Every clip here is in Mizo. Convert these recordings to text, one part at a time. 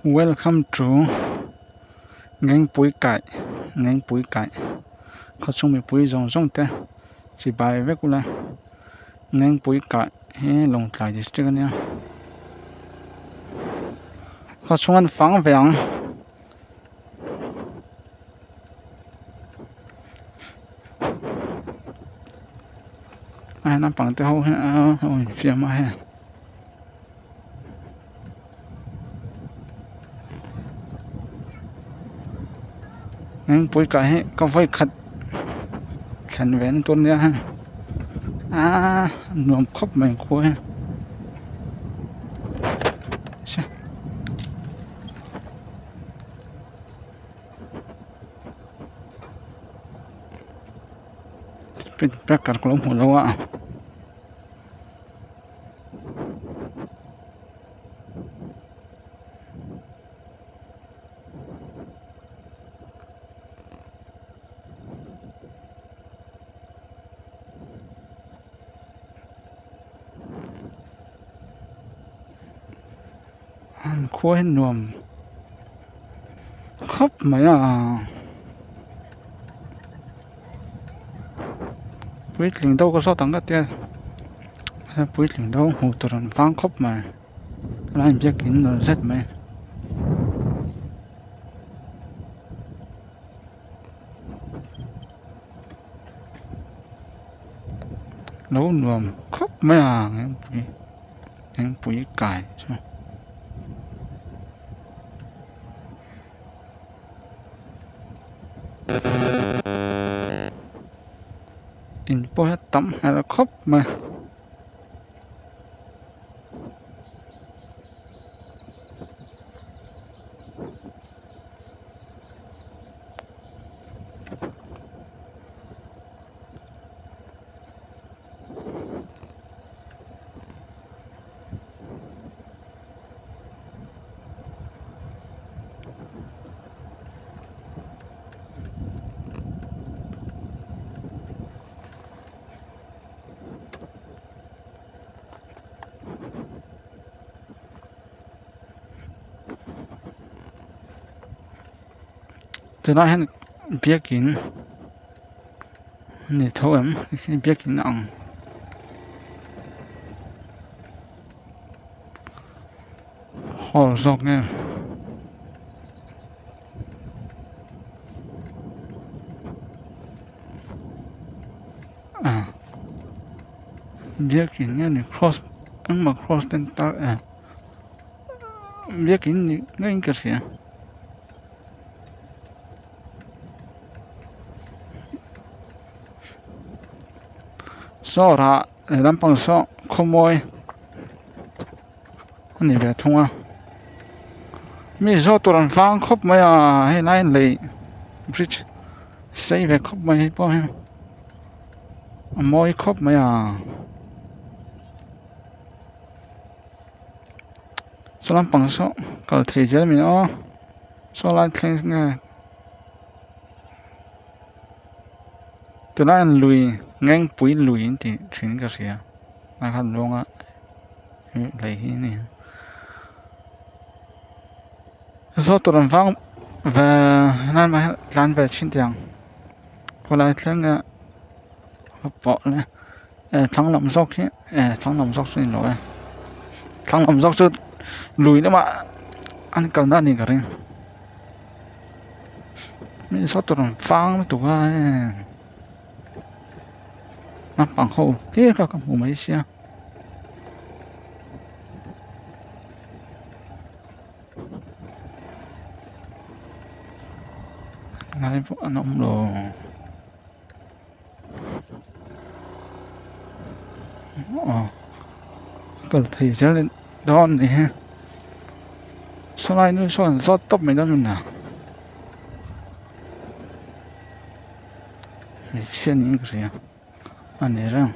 Welcome to Ngengpui Kaih Ngengpui Kaih khawchhung mipui zawng zawng te chibai vek ula Ngengpui Kaih hi Lawngtlai district ania khawchhung an fang ve ang. A naupang te ho hi a infiam a hei. Ngengpui kai hi ka vawi khat thlen ve na tur nia hei aaa nuam khawp mai khua hi speed breaker ka lo hmu lo a. An khua hi nuam khawp mai a puitling deuh ka zawt ang ka tia puitling deuh hmuh tur an vang khawp mai helai biakin lo zet mai. Lo nuam khawp mai a engpui engpui kai chu. In pawh hi a tam hmel khawp mai. Tunah hian biakin a ni tho em biakin a ang hall zawk nge. Biakin nge ni cross engmah cross te an tar e biakin ni ngeiin ka hria. Saw rah lampang saw khawmawi a ni ve thung a mi zawh tur an vang khawp mai a hei lai lei bridge sei ve khawp mai hei pawh hi a mawi khawp mai a. Saw lampang saw kal thei zel mai aw saw lai thleng nge tunah hian lui Ngengpui lui an tih thin ka hria a khan luang a lei hi a ni zawt tur an vang ve helai hmai hian tlan ve thin teh ang khawlai thleng nge pawh le. Eh thlang lam zawk hi eh thlang lam zawk chu a ni lo e thlang lam zawk chu lui lamah an kalna a nih ka ring mi saw tur an vang lutuk a heng naupang ho hlir kha ka hmu mai sia. Lai pawh an awm lo. Aw kal thei zel dawn a ni hi sawlai nu sawn zawt tawp mai dawn a ni hmeichhia niin ka hria a ni reng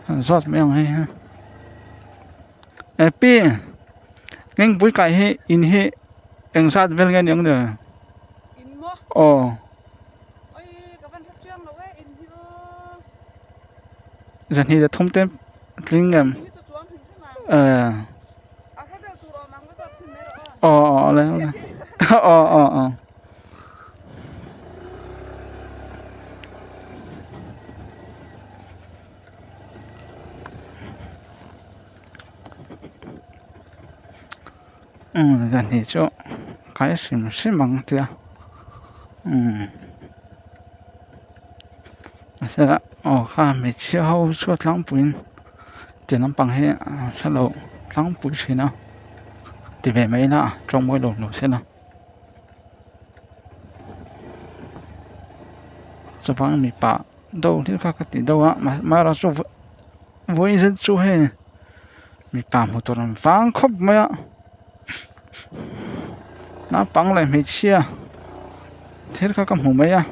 an zawt mai ang hei hi eh pi Ngengpui kai hi in hi engzat vel nge ni ang le aw. Zahnih leh thum te tling em eh. Aw aw awle awle aw aw aw. Umm zan hi chu kai hrim hrim ang tia umm mahse aw kha hmeichhia ho chu tlangpuiin ti lampang hi a hrelo tlangpui thin a ti ve mai ila tawng mawi lo lo sela chuvang mipa deuh hlir kha ka ti deuh a amaherawhchu vawiin zet chu hei. Mipa hmu tur an vang khawp mai a naupang leh hmeichhia thil kha ka hmu mai a.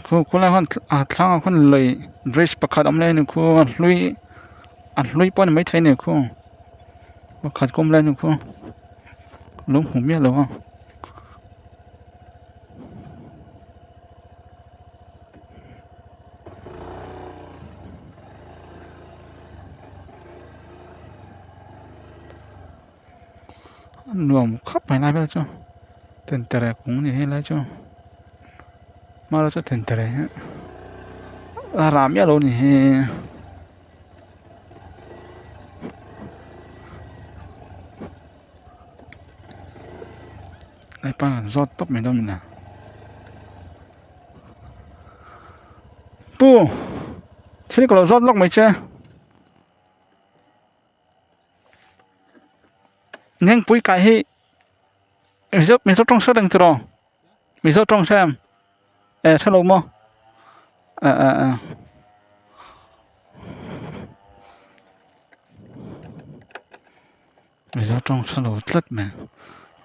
Khu khulai khuan a thlangah khuan lui bridge pakhat a awm lai a ni khu a hlui a hlui pawh a ni maithei a ni khu pakhat ka awm lai a ni khu lo hmu miah lo a. A nuam khawp mai lai vel chu tengtere kung ni hi lai chu hma chu tengtere hi a rah miah lo a ni hi. Hepa an zawt tawp mai dawn a ni pu thil ka lo zawt lawk mai che. Nengpui kai hi Mizo Mizo tawng hre reng chu raw Mizo tawng hre em e hre lo maw eh eh eh Mizo tawng hre lo tlat mai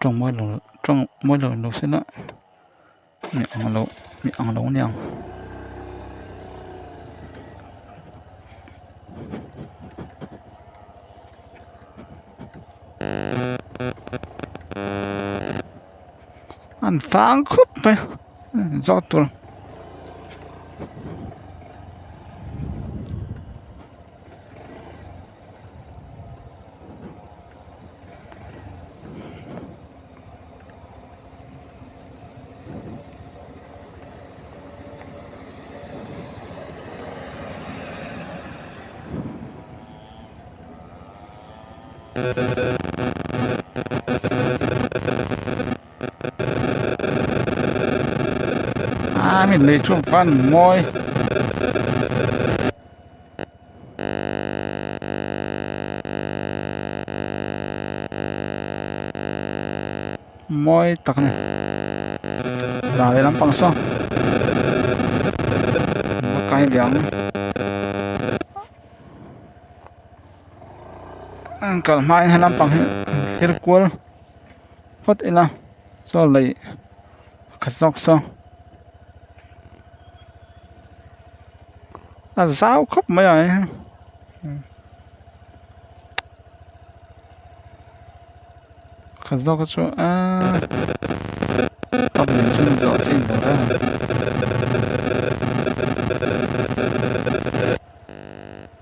tawng mawi lo tawng mawi lo lo sela mi ang lo mi ang lo aniang. An fang khup mai zawt tur. A mi lei chu van mawi. Mawi tak a ni ral leh lampang saw a kai ve ang an kal hma in he lampang hi an thlir kual phawt ila chaw lei pakhat zawk saw a zau khawp mai a he. Khat zawk a chu aaa cup nen chuan zawh chi ni lo e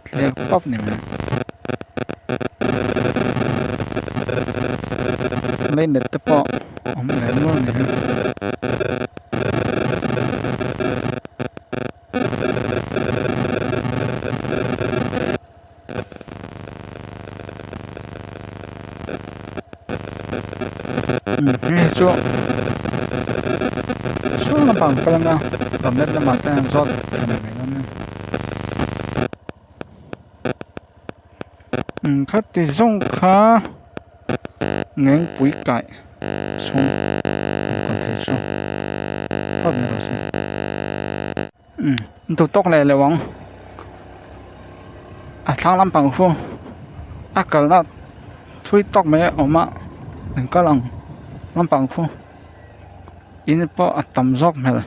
thliak pap ni mai leilet te pawh awm leh nual ni hi. Hei chu saw lampang kal anga rawmlet lamah te an zawt tha leh mai dawn a ni. Khati zawng kha ngengpui kaih chhung an kal thei chu phawt mai rawh se. Umm duh tawk leh loh ang a thlang lampang khu a kalna thui tawk mai a awm a an kal ang lampang khu in pawh a tam zawk hmel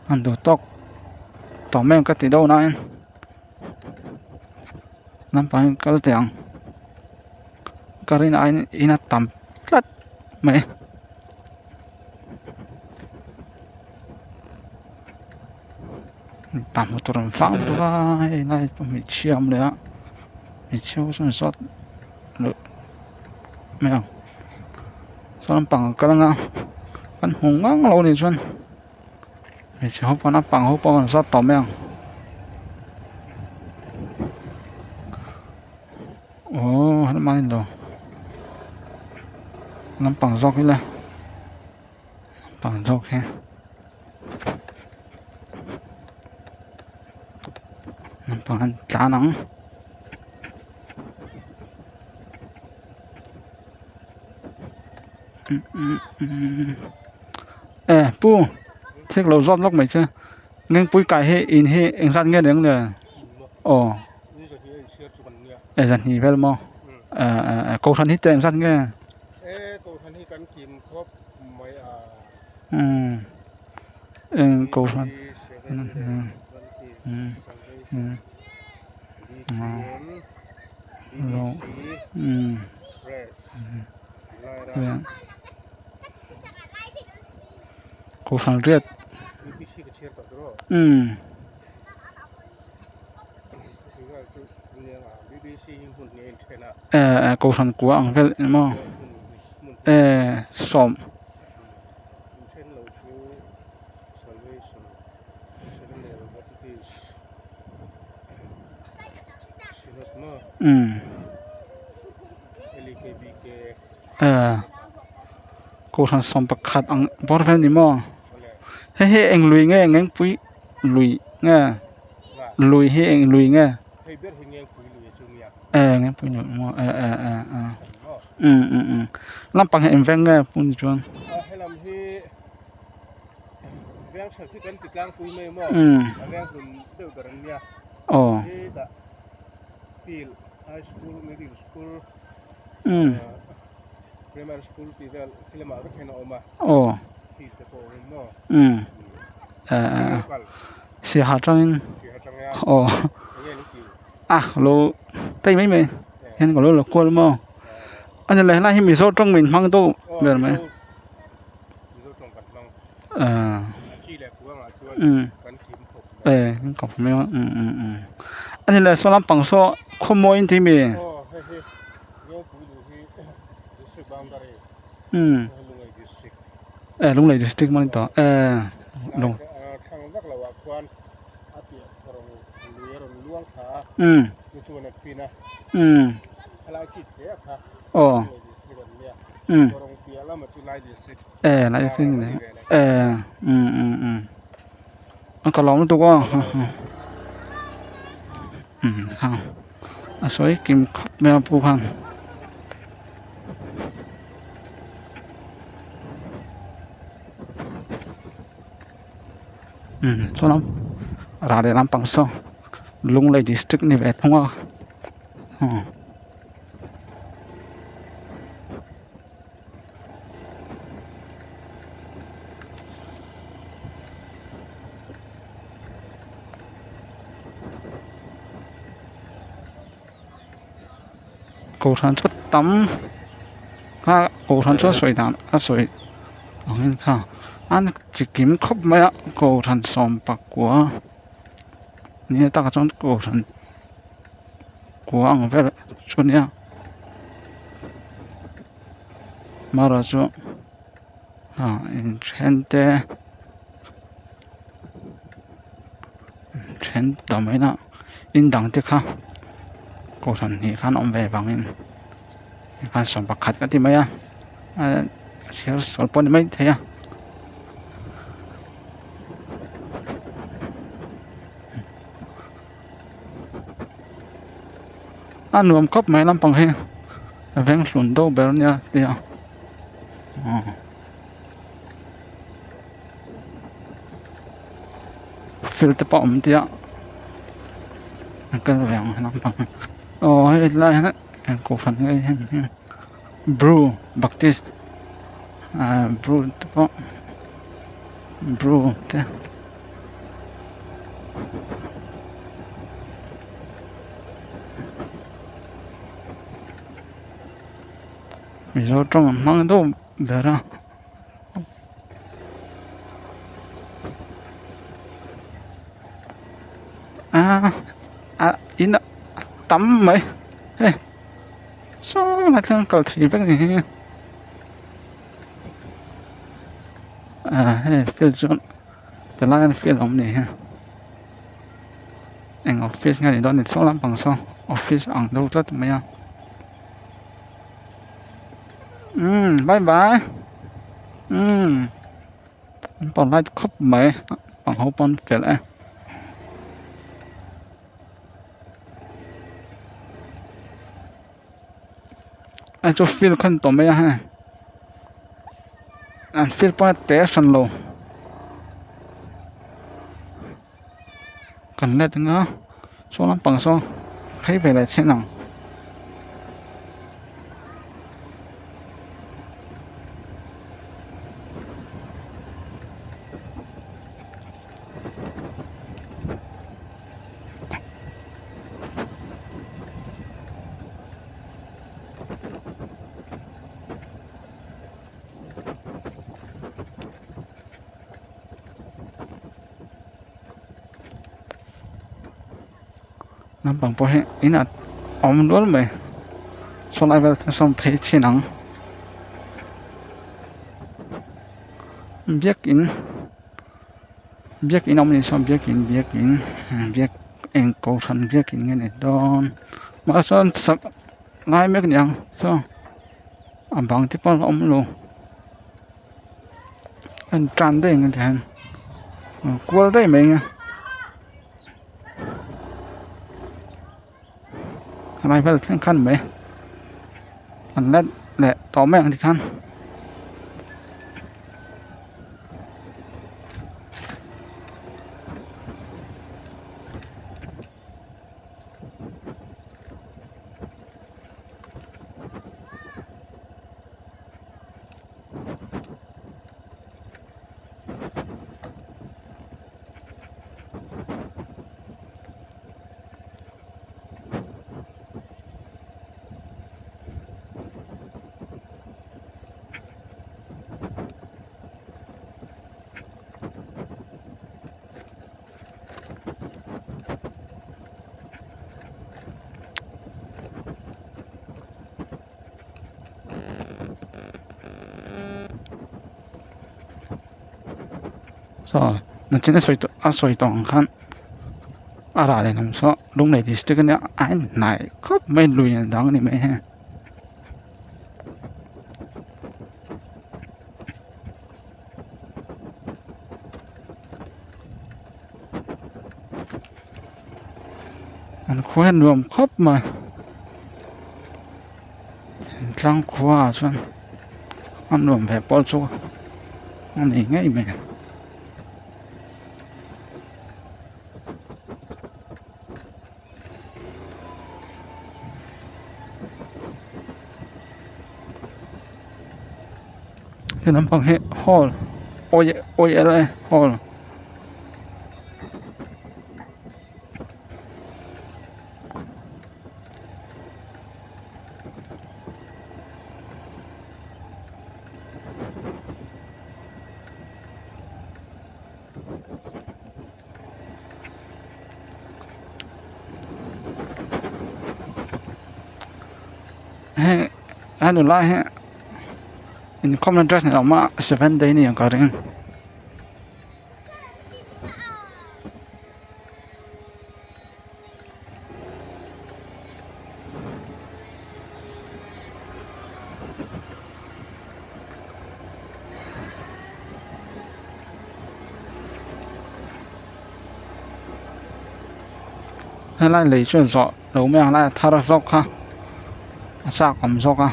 an duh tawk tawh mai ang ka ti deuh nain lampang hi kal teh ang ka rin aiin in a tam tlat mai. Mipa hmu tur an vang bawk a hei lai pawh hmeichhia a awm leh a hmeichhia ho chuan zawt loh mai ang saw lampang an kal anga an hmu ngang lo anih chuan hmeichhe ho pawh naupang ho pawh an zawt tawh mai ang aww helama ni lo lampang zawk ila lampang zawk hi lampang an tlan ang. E pu thik lo zawt lawk mai che Ngengpui kai hi in hi engzat nge ni ang le aw e zahnih vel maw e kohhran hi te engzat nge umm eng kohhran umm umm umm Kohhran riat umm eh kohhran kua ang vel emaw eh sawm. Umm eh kohhran sawm pakhat ang bawr vel ni maw hei hi eng lui nge ngengpui lui nge lui hi eng lui nge eh ngengpui lui maw eh eh eh eh um um um lampang hi eng veng nge pun ni chuan. Um aw um aw um eh eh siaha atangin aw a lo tei mai mai hian ka lo la kual maw a ni le helai hi mizo tawng min hmang deuh ber mai. Ah um eh kan khawp mai a um um um a ni leh saw lampang saw khawmawi an tih mi um eh lunglei district maw ni tawh eh lung um um aw um. Eh lai sin ni eh um um um a ka lawm lutuk aw um ha a sawi kim khawp mai a pu khan um chuan rah leh lampang saw Lunglei district ni ve thung a aw. Kohhran chu tam a kohhran chu a sawi dan a sawi ang in kha an chi kim khawp mai a kohhran sawm pakua ni takah chuan kohhran kua ang vel chu ania marawh chu ah inthen te then ta mai na in dang te kha kohhran hnih khan awm ve vangin khan sawm pakhat ka ti mai a a chhiar sawl pawh a ni maithei a. A nuam khawp mai lampang hi veng hlun deuh ber ania tia aw field te pawh a awm tia a kal ve ang lampang hi aw hei lai hian eng kohhran nge heng hi bru baptist ah bru te pawh bru te. Mizo tawng an hmang deuh ber a ah a in a tam mai hei saw lai thleng kal thei vek a ni hi ah hei field chu tilai hian field a awm ni hi eng office nge ni dawn ni saw lampang saw office ang deuh tlat mai a umm bye bye umm an polite khawp mai bang ho pawn fel e. A chu field khan tawh mai a hei an field pawh a te hran lo kan let anga saw lampang saw phei ve leh chhin ang. Naupang pawh hi inah a awm nual mai saw lai vel sawn phei chhin ang biakin. Biakin a awm a nih chuan biakin biakin biak eng kohhran biakin nge ni dawn mahse chuan sak lai mek a ni ang chuan a bang te pawh a awm lo a in tan daih ang tihian kual daih mai ang a lai vel thleng khan mai an let leh tawh mai ang tikhan. Saw nachin a sawi tawh a sawi tawh ang khan a rah leh hnam saw Lunglei district ania a en hnai khawp mai lui a dang a ni mai hei. An khua hi a nuam khawp mai tlang khua ah chuan a nuam ve pawh chu a ni ngei mai. He lampang hi hall O L A hall. Heng a nula hi inkhawmna dress ni awm a seven day ni ang ka ring. Helai lei chu zawh lo mai ang lai a thar zawk kha a chak awm zawk a.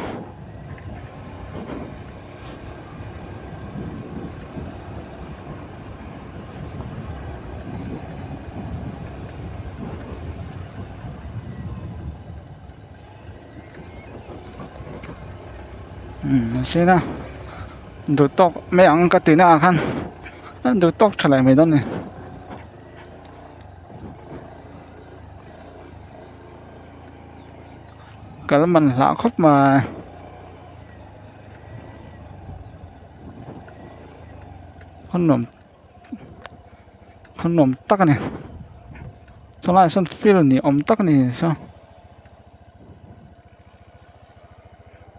Umm a sin a duh tawk mai ang ka tih na ah khan duh tawk tha leh mai dawn a ni. Kal man hlah khawp mai. Khaw nuam khaw nuam tak a ni chulaiah sawn field ni awm tak a ni saw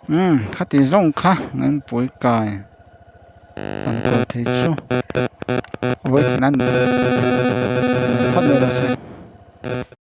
umm khati zawng kha ngengpui kai an kawi thei chu vawi khat nan phawt mai rawh se.